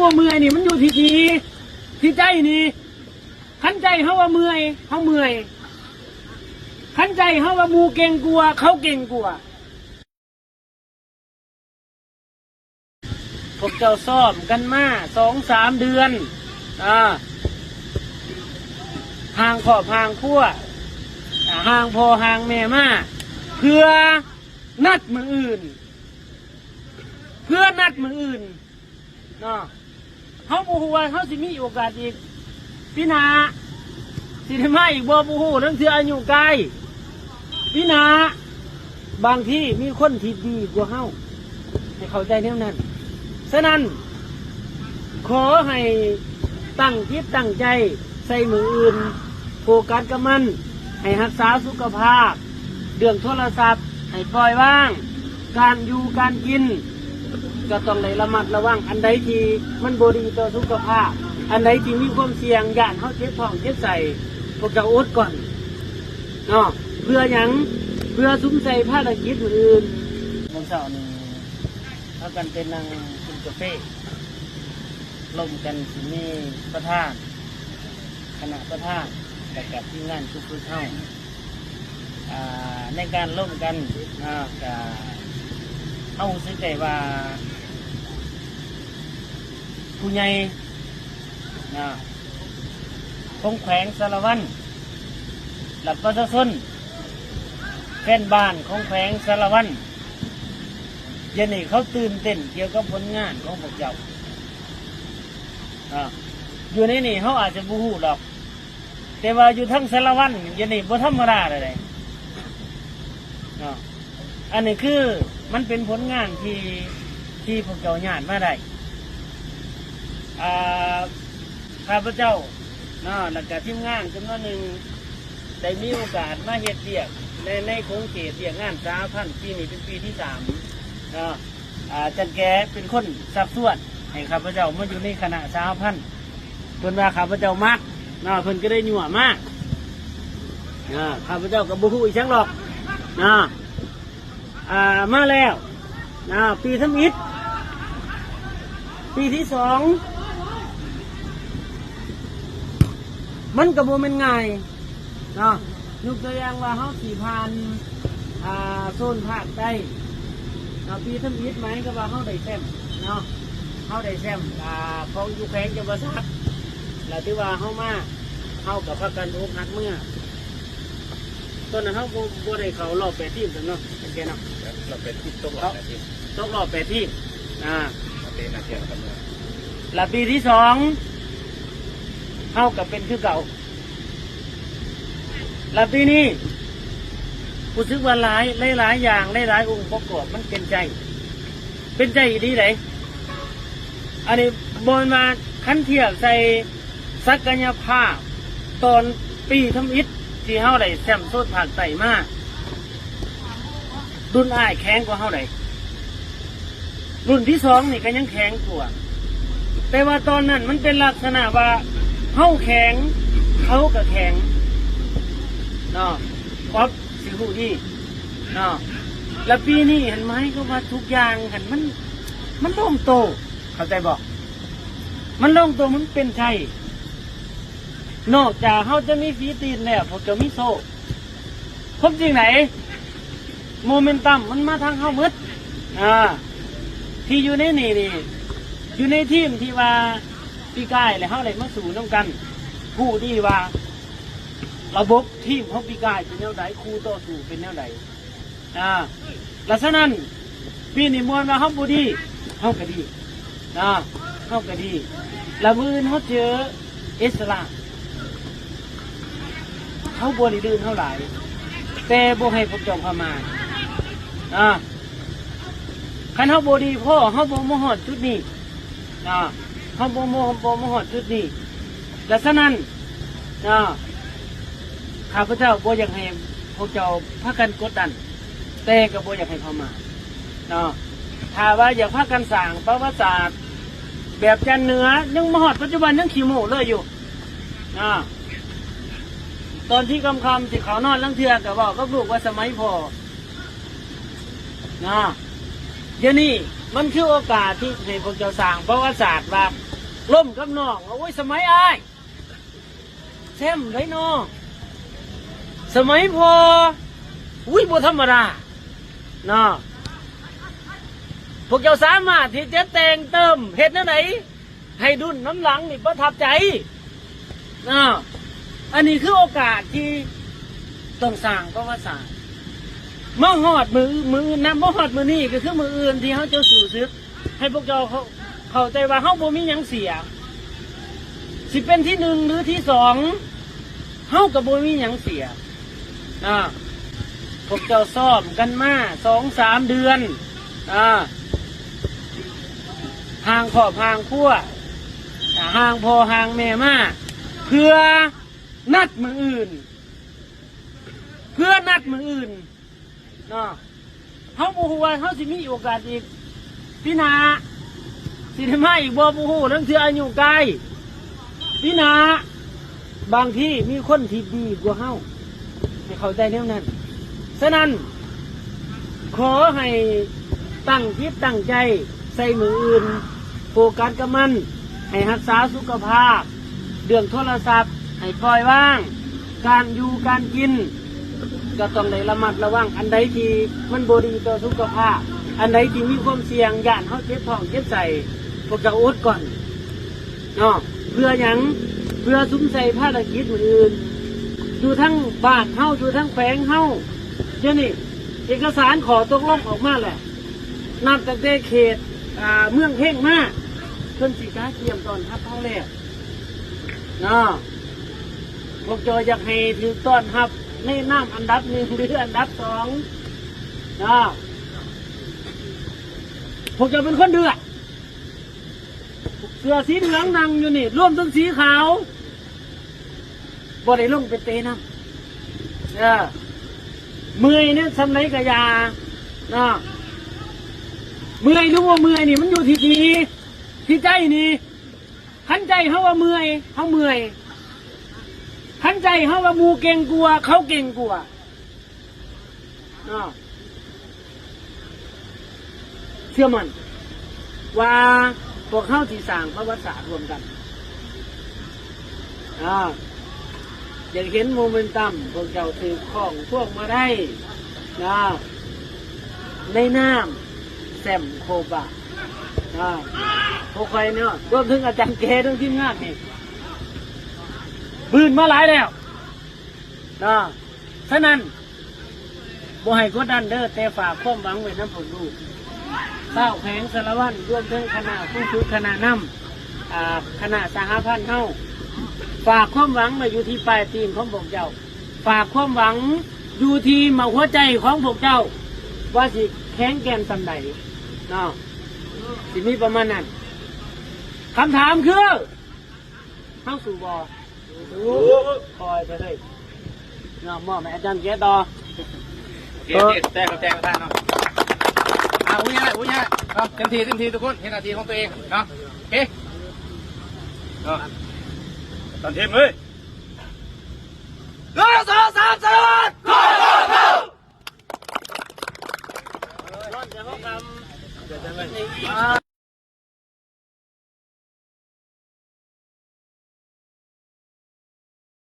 ບໍ່ເມື່ອຍນີ້ມັນຢູ່ທີ່ ທີ່ ທີ່ໃຈນີ້. ຄັນໃຈເຮົາວ່າເມື່ອຍ ເຮົາເມື່ອຍ, ຄັນໃຈເຮົາວ່າໝູ່ເກັ່ງກວ່າ ເຂົາເກັ່ງກວ່າ. ພວກເຈົ້າຊ້ອມກັນມາສອງສາມເດືອນ ອ່າ ຫ່າງຄອບຫ່າງຄົວ ອ່າ ຫ່າງພໍ່ຫ່າງແມ່ມາ ເພື່ອນັດມື້ອື່ນ ເພື່ອນັດມື້ອື່ນເນາະ. ເຮົາບໍ່ຮູ້ວ່າເຮົາຊິມີໂອກາດອີກປີໜ້າ ຊິໄດ້ມາອີກບໍ່ ບໍ່ຮູ້. ລາງເທື່ອອາຍຸກາຍ ປີໜ້າບາງທີມີຄົນທີ່ດີກວ່າເຮົາ ໃຫ້ເຂົ້າໃຈແນວນັ້ນ. ສະນັ້ນ ຂໍໃຫ້ຕັ້ງຈິດຕັ້ງໃຈໃສ່ມື້ອື່ນ ໂຟກັສກັບມັນ ໃຫ້ຮັກສາສຸຂະພາບ. ເລື່ອງໂທລະສັບໃຫ້ປ່ອຍວາງ, ການຢູ່ການກິນກໍຕ້ອງໄດ້ລະມັດລະວັງ. ອັນໃດທີ່ມັນບໍ່ດີຕໍ່ສຸຂະພາບ, ອັນໃດທີ່ມີຄວາມສ່ຽງ ຢ້ານເຮົາເຈັບທ້ອງເຈັບໄສ້, ພວກເຈົ້າອົດກ່ອນເນາະ. ເພື່ອຫຍັງ? ເພື່ອສຸມໃສ່ພາລະກິດມື້ອື່ນ. ມື້ເຊົ້ານີ້ພາກັນໄປນັ່ງກິນກາເຟ ລົມກັນ ຊິມີປະທານ ຄະນະປະທານ ແລະກະທີມງານຝຶກເຮົາ ອ່າ ໃນການລົມກັນ ອ່າ ກະເຮົາຮູ້ສຶກໄດ້ວ່າ ຜູ້ໃຫຍ່ນະ ຂອງແຂວງສາລະວັນ ແລະປະຊາຊົນແຟນບ້ານຂອງແຂວງສາລະວັນ ດຽວນີ້ເຂົາຕື່ນເຕັ້ນກ່ຽວກັບຜົນງານຂອງພວກເຈົ້າ. ອ່າ ຢູ່ໃນນີ້ເຮົາອາດຈະບໍ່ຮູ້ດອກ ແຕ່ວ່າຢູ່ທາງສາລະວັນດຽວນີ້ບໍ່ທຳມະດາແລ້ວເດ້ເນາະ. ອັນນີ້ຄືມັນເປັນຜົນງານທີ່ ທີ່ພວກເຈົ້າຍາດມາໄດ້. ອ່າ ຂ້າພະເຈົ້າເນາະ ແລ້ວກະທີມງານຈຳນວນໜຶ່ງ ໄດ້ມີໂອກາດມາເຮັດວຽກໃນ ໃນຂົງເຂດວຽກງານສະຫະພັນ. ປີນີ້ເປັນປີທີສາມເນາະ. ອ່າ ຈັນແກເປັນຄົນຊັກຊວນໃຫ້ຂ້າພະເຈົ້າມາຢູ່ໃນຄະນະສະຫະພັນ. ເພິ່ນວ່າຂ້າພະເຈົ້າມັກເນາະ ເພິ່ນກໍໄດ້ຍົວະມາເນາະ. ຂ້າພະເຈົ້າກໍບໍ່ຮູ້ອີ່ຫຍັງດອກເນາະ. ອ່າ ມາແລ້ວນະ ປີທຳອິດ ປີທີສອງ ມັນກໍບໍ່ແມ່ນງ່າຍເນາະ. ຍົກຕົວຢ່າງວ່າເຮົາຊິຜ່ານ ອ່າ ໂຊນພາກໃຕ້ເນາະ ປີທຳອິດໝາຍຄວາມວ່າເຮົາໄດ້ແຊ້ມເນາະ ເຮົາໄດ້ແຊ້ມ ອ່າ ຂອງຢູ່ແຂວງຈຳປາສັກ ແລ້ວຖືວ່າເຮົາມາ ເຮົາກໍພາກັນອົກຫັກເມືອ. ຕອນນັ້ນເຮົາບໍ່ ບໍ່ໄດ້ເຂົ້າຮອບແປດທີມຊ້ຳເນາະ ຈັນແກເນາະ. ຮອບແປດທີມ ຕົກຮອບແປດທີມ ຕົກຮອບແປດທີມ ອ່າ ແລະປີທີສອງ ເຮົາກໍເປັນຄືເກົ່າ. ແລະປີນີ້ ຮູ້ສຶກວ່າຫຼາຍ ຫຼາຍໆຢ່າງ ຫຼາຍໆອົງປະກອບ ມັນເປັນໃຈ ເປັນໃຈອີ່ຫຼີໃດ໋. ອັນນີ້ບໍ່ແມ່ນວ່າ ຄັນທຽບໃສ່ສັກກະຍະພາບຕອນປີທຳອິດທີ່ເຮົາໄດ້ແຊ້ມໂຊນພາກໃຕ້ມາ ລຸ້ນອ້າຍແຂງກວ່າເຮົາໃດ໋. ລຸ້ນທີສອງນີ້ກໍຍັງແຂງກວ່າ ແຕ່ວ່າຕອນນັ້ນມັນເປັນລັກສະນະວ່າເຮົາແຂງ ເຂົາກໍແຂງເນາະ. ອອບຊິຮູ້ດີເນາະ. ແລ້ວປີນີ້ຫັ້ນໝາຍຄວາມວ່າທຸກຢ່າງຫັ້ນມັນ ມັນລົງໂຕ ເຂົ້າໃຈບໍ່? ມັນລົງໂຕ ມັນເປັນໄທ. ນອກຈາກເຮົາຈະມີຝີຕີນແລ້ວ ພວກເຈົ້າມີໂຊ. ຄວາມຈິງໃດ ໂມເມັນຕັມມັນມາທາງເຮົາໝົດ ອ່າ ທີ່ຢູ່ໃນນີ້ນີ້ ຢູ່ໃນທີມທີ່ວ່າປີກາຍ ແລະເຮົາໄດ້ມາສູ້ນຳກັນ ຮູ້ດີວ່າລະບົບທີມຂອງປີກາຍເປັນແນວໃດ ຄູ່ຕໍ່ສູ້ເປັນແນວໃດ ອ່າ ແລະສະນັ້ນ ປີນີ້ມ່ວນວ່າເຮົາບໍ່ດີ ເຮົາກໍດີ ນະ ເຮົາກໍດີ. ລະມື້ອື່ນເຮົາເຈີເອສລາ ເຮົາບໍ່ໄດ້ດື່ມເຮົາຫຼາຍ ແຕ່ບໍ່ໃຫ້ພວກເຈົ້າປະໝາດ ນະ. ຄັນເຮົາບໍ່ດີພໍ ເຮົາບໍ່ມາຮອດຈຸດນີ້ ນະ ເຮົາບໍ່ມາ ບໍ່ມາຮອດຈຸດນີ້. ແລະສະນັ້ນ ນະ ຂ້າພະເຈົ້າບໍ່ຢາກໃຫ້ພວກເຈົ້າພາກັນກົດດັນ ແຕ່ກໍບໍ່ຢາກໃຫ້ປະໝາດເນາະ. ຖ້າວ່າຢາກພາກັນສ້າງປະຫວັດສາດແບບຈັນເໜືອ ຍັງມາຮອດປັດຈຸບັນຍັງຂີ້ໂມ້ເລີຍຢູ່ເນາະ. ຕອນທີ່ຄ່ຳໆ ຊິເຂົ້ານອນ ລາງເທື່ອກໍເວົ້າກັບລູກວ່າສະໄໝພໍ່ເນາະ. ດຽວນີ້ ມັນຄືໂອກາດທີ່ໃຫ້ພວກເຈົ້າສ້າງປະຫວັດສາດວ່າ ລົ້ມກັບນ້ອງ ໂອ້ຍ ສະໄໝອ້າຍ ແຊມໄດ໋ນ້ອງ ສະໄໝພໍ່ ອຸ້ຍ ບໍ່ທຳມະດາເນາະ. ພວກເຈົ້າສາມາດທີ່ຈະແຕ່ງເຕີມ ເຮັດແນວໃດ ໃຫ້ລຸ້ນນຳຫຼັງນີ້ປະທັບໃຈເນາະ. ອັນນີ້ຄືໂອກາດທີ່ຕ້ອງສ້າງປະຫວັດສາດ ມາຮອດມື້ ມື້ອື່ນນຳ ມາຮອດມື້ນີ້ກໍຄືມື້ອື່ນທີ່ເຮົາຈະສູ້ສຶກ ໃຫ້ພວກເຈົ້າເຂົ້າ ເຂົ້າໃຈວ່າເຮົາບໍ່ມີຫຍັງເສຍ ຊິເປັນທີໜຶ່ງ ຫຼື ທີສອງ ເຮົາກໍບໍ່ມີຫຍັງເສຍ. ອາ ພວກເຈົ້າຊ້ອມກັນມາສອງສາມເດືອນ ອາ ຫ່າງຄອບຫ່າງຄົວ ອາ ຫ່າງພໍ່ຫ່າງແມ່ມາ ເພື່ອນັດມື້ອື່ນ ເພື່ອນັດມື້ອື່ນເນາະ. ເຮົາບໍ່ຮູ້ວ່າເຮົາຊິມີໂອກາດອີກປີໜ້າ ຊິໄດ້ມາອີກບໍ່ ບໍ່ຮູ້ ລາງເທື່ອອາຍຸກາຍ ປີໜ້າບາງທີມີຄົນທີ່ດີກວ່າເຮົາ ໃຫ້ເຂົ້າໃຈແນວນັ້ນ. ສະນັ້ນ ຂໍໃຫ້ຕັ້ງຈິດຕັ້ງໃຈໃສ່ມື້ອື່ນ ໂຟກັສກັບມັນ ໃຫ້ຮັກສາສຸຂະພາບ ເລື່ອງໂທລະສັບໃຫ້ປ່ອຍວາງ ການຢູ່ການກິນກໍຕ້ອງໄດ້ລະມັດລະວັງ ອັນໃດທີ່ມັນບໍ່ດີຕໍ່ສຸຂະພາບ ອັນໃດທີ່ມີຄວາມສ່ຽງ ຢ້ານເຮົາເຈັບທ້ອງເຈັບໄສ້ ພວກເຈົ້າອົດກ່ອນເນາະ. ເພື່ອຫຍັງ? ເພື່ອສຸມໃສ່ພາລະກິດມື້ອື່ນ ຢູ່ທັງບ້ານເຮົາ ຢູ່ທັງແຂວງເຮົາ ດຽວນີ້ເອກະສານຂໍ້ຕົກລົງອອກມາແລ້ວ ນັບຕັ້ງແຕ່ເຂດ ອາ ເມືອງເພັງມາ ເພິ່ນຊິກະກຽມຕ້ອນຮັບເຮົາແລ້ວເນາະ. ພວກເຈົ້າຢາກໃຫ້ຖືກຕ້ອນຮັບໃນນາມອັນດັບໜຶ່ງ ຫຼື ອັນດັບສອງເນາະ. ພວກເຈົ້າເປັນຄົນເດືອດ ເສື້ອສີເຫຼືອງນັ່ງຢູ່ນີ້ ລວມທັງສີຂາວ ບໍ່ໄດ້ລົງໄປເຕະນຳ ເອີ ເມື່ອຍແນວສ່ຳໃດກໍຢ່າເນາະ. ເມື່ອຍຫຼືບໍ່ເມື່ອຍນີ້ ມັນຢູ່ທີ່ ທີ່ ທີ່ໃຈນີ້. ຄັນໃຈເຮົາວ່າເມື່ອຍ ເຮົາເມື່ອຍ, ຄັນໃຈເຮົາວ່າໝູ່ເກັ່ງກວ່າ ເຂົາເກັ່ງກວ່າ. ເນາະ ເຊື່ອໝັ້ນວ່າພວກເຮົາຊິສ້າງປະຫວັດສາດຮ່ວມກັນ. ອາ ຢາກເຫັນໂມເມັນຕັມພວກເຈົ້າຖືກຄ້ອງພວງມາໄລ ນະ ໃນນາມແຊມໂຄບາ ນະ ພວກຂ້ອຍເນາະ ລວມເຖິງອາຈານແກ່ ທັງທີມງານນີ້ ບືນມາຫຼາຍແລ້ວ ນະ. ສະນັ້ນ ບໍ່ໃຫ້ກົດດັນເດີ້ ແຕ່ຝາກຄວາມຫວັງໄວ້ນຳພວກລູກຊາວແຂວງສາລະວັນ ລວມເຖິງຄະນະຄູຝຶກ ຄະນະນຳ ອາ ຄະນະສະຫະພັນເຮົາ. ຝາກຄວາມຫວັງໄວ້ຢູ່ທີ່ປາຍຕີນຂອງພວກເຈົ້າ, ຝາກຄວາມຫວັງຢູ່ທີ່ໝາກຫົວໃຈຂອງພວກເຈົ້າ ວ່າຊິແຂງແກ່ນສ່ຳໃດເນາະ. ຊິມີປະມານນັ້ນ. ຄຳຖາມຄື ເຮົາສູ້ບໍ່? ສູ້. ປ່ອຍໄປເລີຍເນາະ. ມອບໃຫ້ອາຈານແກ່ຕໍ່. ໂອເຄ ໂອເຄ ແຕ່ ແຕ່ປະທານເນາະ. ອ່າ ອຸຍະ ອຸຍະເນາະ. ເຕັມທີ່ ເຕັມທີ່ທຸກຄົນ ເຮັດໜ້າທີ່ຂອງຕົວເອງເນາະ. ໂອເຄເນາະ. ຕອນທີມເລີຍ ໜຶ່ງ ສອງ ສາມ ສາມ.